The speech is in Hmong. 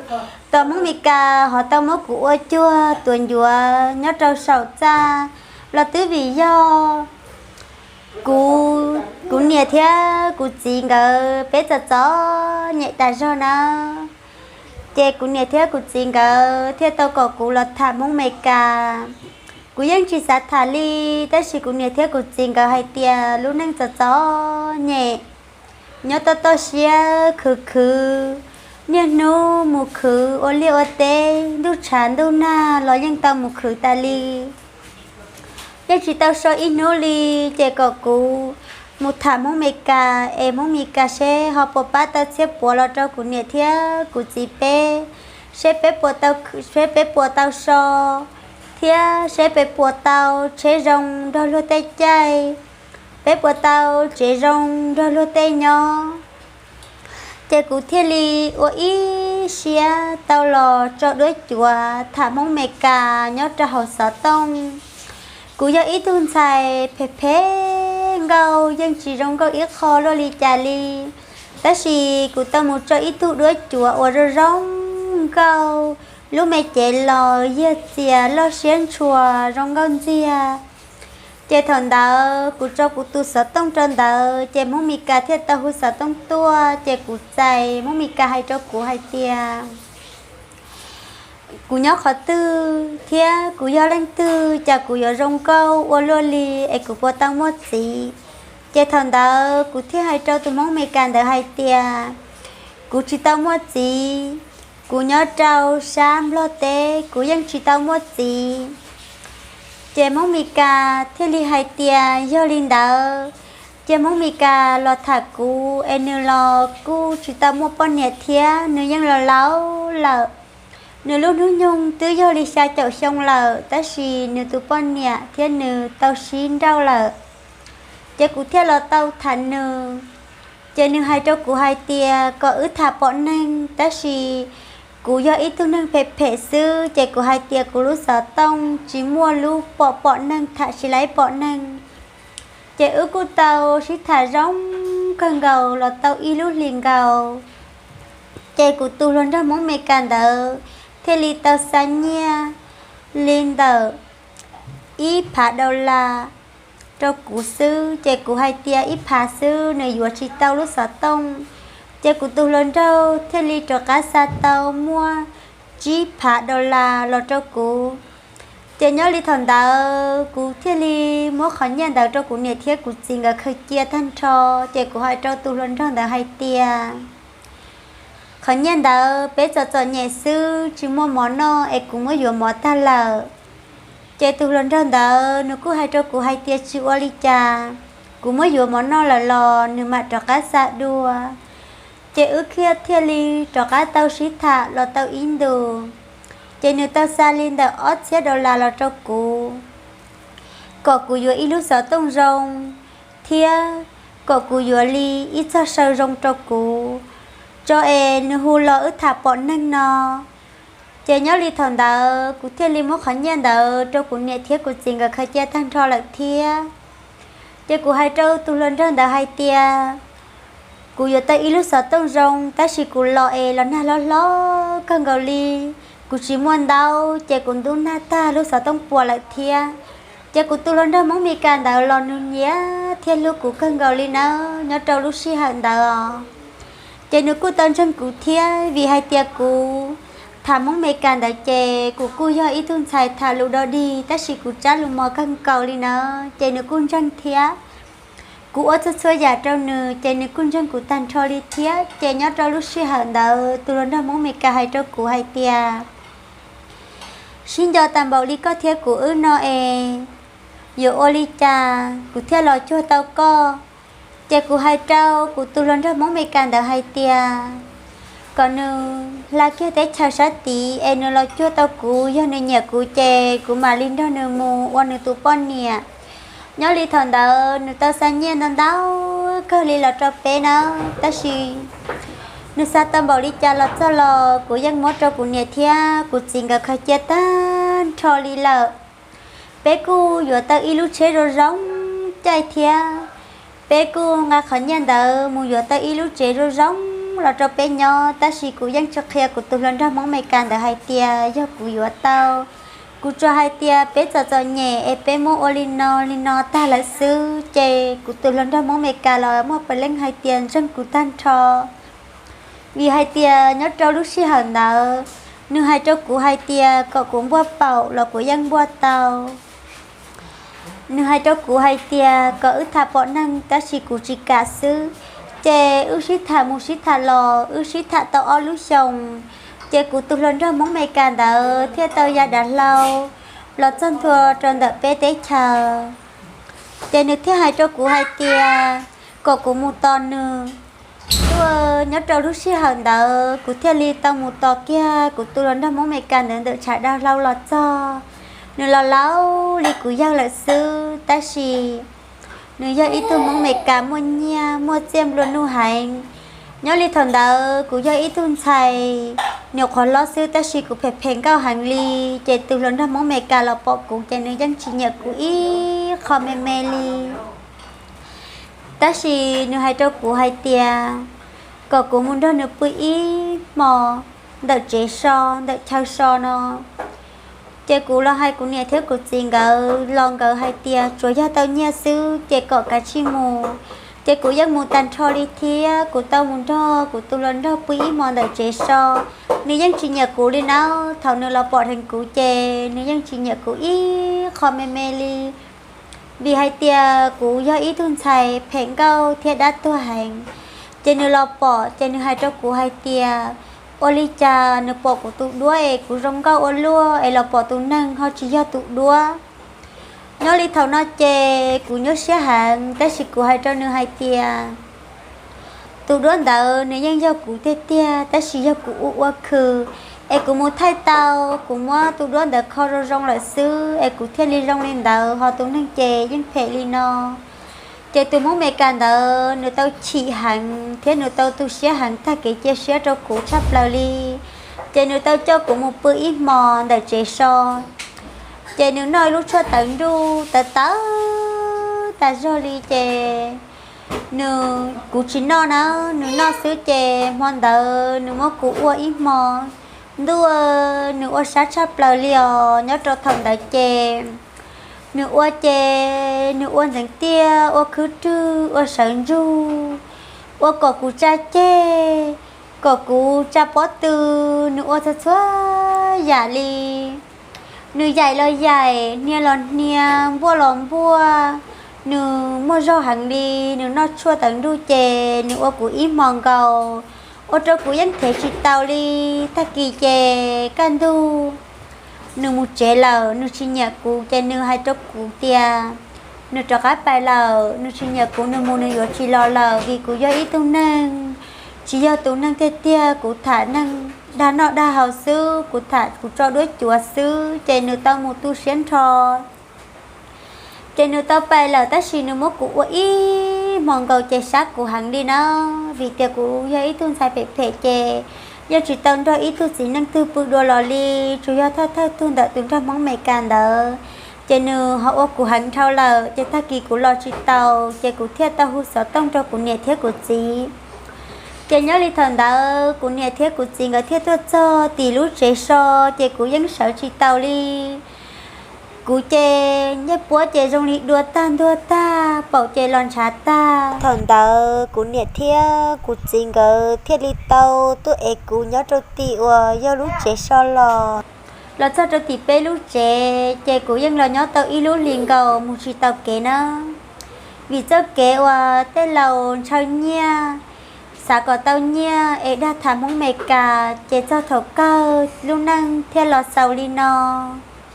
Tus Hmoob Mes Kas ho tau muab kuv ua cuag tus ncuav nyob rau saum txaj los twb vim yog kuv, kuv niam thiab kuv txiv nkawd peb txom txom nyem tas zog na. Ces kuv niam thiab kuv txiv nkawd thiaj tau kom kuv los tham Hmoob Mes Kas. Kuv yeej tsis xav tham li, tab sis kuv niam thiab kuv txiv nkawd hais tias lub neej txom txom nyem, nyob toj toj siab khwv khwv, niaj hnub mus khwv ua liaj ua teb, ntuj tshav ntuj nag los yeej tau mus khwv tas li. Yeej tsis tau so ib hnub li, ces kom kuv mus tham Hmoob Mes Kas es Hmoob Mes Kas seb ho puas pab tau txhiab puav los rau kuv niam thiab kuv txiv peb, seb peb puas tau, seb peb puas tau so, thiab seb peb puas tau tsheb zoo nrog luag tej caij, peb puas tau tsev zoo nrog luag tej nyob. Ces kuv thiaj li ua ib siab tau los tso duab cuav tham Hmoob Mes Kas nyob rau hauv xov tooj. Kuv yog ib tug ntxhais phem phem nkauj, yeej tsis zoo nkauj ib qho luaj li cas li, tab sis kuv tau mus tso ib tug duab cuav uas zoo zoo nkauj, lub me cev los yag txias loj siab ntshua zoo nkauj ntxiag. Ces thaum ntawd kuv tso kuv tus xov tooj rau ntawd, ces Hmoob Mes Kas thiaj tau hu xov tooj tuaj, ces kuv txais Hmoob Mes Kas hais rau kuv hais tias kuv nyob qhov twg thiab kuv yog leej twg, cas kuv yuav zoo nkauj ua luaj li, es kuv puas tau muaj txiv. Ces thaum ntawd kuv thiaj hais rau tus Hmoob Mes Kas ntawd hais tias kuv tsis tau muaj txiv, kuv nyob rau sab Nplog teb, kuv yeej tsis tau muaj txiv. Ces Hmoob Mes Kas thiaj li hais tias yog li ntawd, ces Hmoob Mes Kas los tham kuv es nws los kuj tsis tau muaj poj niam thiab, nws yeej los laus lawm. Nws lub hnub nyoog twb yog li xya caum xyoo lawm, tab sis nws tus poj niam thiab nws tau sib nrauj lawm. Ces kuv thiaj los tau tham nws, ces nws hais rau kuv hais tias kom wb tham pom neeg, tab sis kuv yog ib tug neeg phem phem xwb, ces kuv hais tias kuv lub xov tooj tsis muaj lub pom pom neeg, tham tsis laib pom neeg. Ces wb kuj tau sib tham zoo kawg nkaus los tau ib lub hlis nkaus. Ces kuv tus hluas nraug Hmoob Mes Kas ntawd thiaj li tau xa nyiaj li ntawm ib phav dollar rau kuv xwb, ces kuv hais tias ib phav xwb nws yuav tsis tau lub xov tooj. Ces kuv tus hluas nraug thiaj li rov qab xa tau muaj tsib phav dollar los rau kuv. Ces nyob li thaum ntawd kuv thiaj li muab qhov nyiaj ntawd rau kuv niam thiab kuv txiv nkawd khaws cia tag nrho. Ces kuv hais rau tus hluas nraug ntawd hais tias qhov nyiaj ntawd peb txom txom nyem xwb, tsis muaj mov noj es kuv muab yuav mov tag lawm. Ces tus hluas nraug ntawd nws kuj hais rau kuv hais tias tsis ua li cas, kuv muab yuav mov noj lawm los nws mam rov qab xa dua. Ces wb thiaj thiaj li rov qab tau sib tham los tau ib ntus. Ces nws tau xa li ntawm ob txhiab dollar los rau kuv, kom kuv yuav ib lub xov tooj zoo, thiab kom kuv yuav li ib txoj saw zoo rau kuv, tso es nws hu los wb tham pom neeg no. Ces nyob li thaum ntawd kuv thiaj li muab qhov nyiaj ntawd rau kuv niam thiab kuv txiv nkawd khaws cia tag nrho lawm thiab. Ces kuv hais rau tus hluas nraug ntawd hais tias kuv yuav tau ib lub xov tooj zoo, tab sis kuv los es los nag hlob hlob kawg nkaus li, kuv tsis muaj ntaub, ces kuv ntub nag tag lub xov tooj puas lawm thiab. Ces kuv tus hluas nraug Hmoob Mes Kas ntawd los nws nyiam thiab hlub kuv kawg nkaus li nawb nyob rau lub sij hawm ntawd os. Ces nws kuj tau ntseeg kuv thiab, vim hais tias kuv tham Hmoob Mes Kas ntawd ces kuv kuj yog ib tug ntxhais tham lus dog dig, tab sis kuv tsab lus mos kawg nkaus li nawb, ces nws kuj ntseeg thiab. Kuv ua txhua txhua yam rau nws ces nws kuj ntseeg kuv tag nrho li thiab. Ces nyob rau lub sij hawm ntawd tus hluas nraug Hmoob Mes Kas hais rau kuv hais tias sib nco tag npaum li koj thiab kuv wb no es yuav ua li cas kuv thiaj los cuag tau koj. Ces kuv hais rau kuv tus hluas nraug Hmoob Mes Kas ntawd hais tias kom nws hla kiag teb chaws sab tid es nws los cuag tau kuv, yog nws nyiam kuv ces kuv mam li nrog nws mus ua nws tus poj niam. Nyob li thaum ntawd nws tau xa nyiaj ntau ntau kawg li los rau peb na, tab sis nws xa tau npaum li cas los txog los kuv yeej muab rau kuv niam thiab kuv txiv nkawd khaws cia tag nrho li lawm. Peb kuj yuav tau ib lub tsheb zoo zoo caij thiab, peb kuj nqa qhov nyiaj ntawd mus yuav tau ib lub tsev zoo zoo los rau peb nyob, tab sis kuv yeej tsis qhia kuv tus hluas nraug Hmoob Amelikas ntawd hais tias yog kuv yuav tau. Kuv tsuas hais tias peb txom txom nyem es peb muab ua li no li no tag lawm xwb, ces kuv tus hluas nraug Hmoob Amelikas los muaj pas leej hais tias ntseeg kuv tag nrho. Vim hais tias nyob rau lub sij hawm ntawd, nws hais rau kuv hais tias kom kuv npuaj paum los kuv yeej npuaj tau. Nws hais rau kuv hais tias kom wb tham pom neeg, tab sis kuv tsis kam xwb. Ces wb sib tham mus sib tham los, wb sib tham tau ob lub xyoos, ces kuv tus hluas nraug Hmoob Amelikas ntawd thiaj tau ya dav hlau los txog ntua rau ntawm peb teb chaws. Ces nws thiaj hais rau kuv hais tias kom kuv mus tos nws. Tuaj nyob rau lub sij hawm ntawd kuv thiaj li tau mus tos kiag kuv tus hluas nraug Hmoob Amelikas ntawd ntawm tshav dav hlau los txog. Nws los laus li kuv yawg lawm xwb, tab sis nws yog ib tug Hmoob Amelikas muaj nyiaj muaj txiaj nplua nuj heev. Nyob li thaum ntawd kuv yog ib tug ntxhais nyuam qhuav hlob xwb, tab sis kuv phem phem nkauj heev li, ces tus hluas nraug Hmoob Amelikas los pom kuv ces nws yeej tsis nyiam kuv ib qho me me li. Tab sis nws hais rau kuv hais tias kom kuv mus nrog nws pw ib hmo ntawm tsev so, ntawm chaw so no. Ces kuv los hais kuv niam thiab kuv txiv nkawd los, nkawd hais tias tsuas yog tau nyiaj xwb ces kom kav tsij mus. Ces kuv yeej mus tag nrho li thiab kuv tau mus nrog kuv tus hluas nraug pw ib hmo ntawm tsev so. Nws yeej tsis nyiam kuv li na, thaum nws los pom dheev kuv ces nws yeej tsis nyiam kuv ib qho me me li. Vim hais tias kuv yog ib tug ntxhais phem nkauj thiab dab tuag heev, ces nws los pom ces nws hais rau kuv hais tias ua li cas nws pom kuv tus duab es kuv zoo nkauj ua luaj es los pom tus neeg ho tsis yog tus duab. Nyob li thaum no ces kuv nyuaj siab heev, tab sis kuv hais rau nws hais tias tus duab ntawd nws yeej yog kuv tiag tiag, tab sis yog kuv ua ua khw es kuv mus thaij tau, kuv muab tus duab ntawd kho zoo zoo lawm xwb es kuv thiaj li zoo li ntawd, ho tus neeg ces yeej phem li no. Ces tus Hmoob Amelikas ntawd nws tau chim heev thiab nws tau tu siab heev tag kev cia siab rau kuv tshaj plaws li. Ces nws tau coj kuv mus pw ib hmo ntawm tsev so. Ces nws noj ib lub tshuaj tawv nruj tawv tawv tas zog li ces nws, kuv tsis noj na, nws noj xwb ces hmo ntawd nws muab kuv ua ib hmo ntuj, nws ua sab tshaj plaws li os. Nyob rau thaum ntawd ces nws ua ces nws ua ntxeev tiaj, ua khwb rwg, ua sawv ntsug, ua kom kuv tsa ceg, kom kuv tsa pob tw, nws ua txhua txhua yam li. Nws yaim los yaim, hnia los hnia, npuaj los npuaj, nws muaj zog heev li. Nws noj tshuaj tawv nruj ces nws ua kuv ib hmo nkaus, ua rau kuv yeej thev tsis tau li. Tag kis ces kaj ntug nws mus tsev lawm, nws tsis nyiam kuv ces nws hais rau kuv tias nws rov qab pais lawm, nws tsis nyiam kuv, nws mus nws yuav tsis los lawm, vim kuv yog ib tug neeg tsis yog tus neeg tiag tiag, kuv tham neeg dag noj dag haus xwb, kuv tham kuv tso duab cuav xwb, ces nws tau mus tu siab nrho. Ces nws tau pais lawm tab sis nws muab kuv ua ib hmo nkaus ces sab kuv heev li na, vim tias kuv yog ib tug ntxhais phem phem ces yeej tsis tau nrog ib tug txiv neej twg pw dua los li, tsuas yog thawj thawj tug ntawm tus nraug Hmoob Amelikas ntawd. Ces nws ho ua kuv heev dhau lawm ces tag kis kuv los tsis tau, ces kuv thiaj tau hu xov tooj rau kuv niam thiab kuv txiv. Ces nyob li thaum ntawd kuv niam thiab kuv txiv nkawd thiaj tuaj txog tim lub tsev so, ces kuv yeej sawv tsis tau li. Kuv ces ncej puab ces zoo li dua tag ntuag tag, paum ces los ntshav tag. Thaum ntawd kuv niam thiab kuv txiv nkawd thiaj li tau tuaj ev kuv nyob rau tim uas yog lub tsev so los. Los txog rau tim peb lub tsev ces kuv yeej los nyob tau ib lub hlis nkaus mus tsis tau kev na, vim txoj kev uas tej laus ntshaw nyiaj, xav kom tau nyiaj es dag tham Hmoob Amelikas, ces txog thaum kawg lub neej thiaj los xaus li no.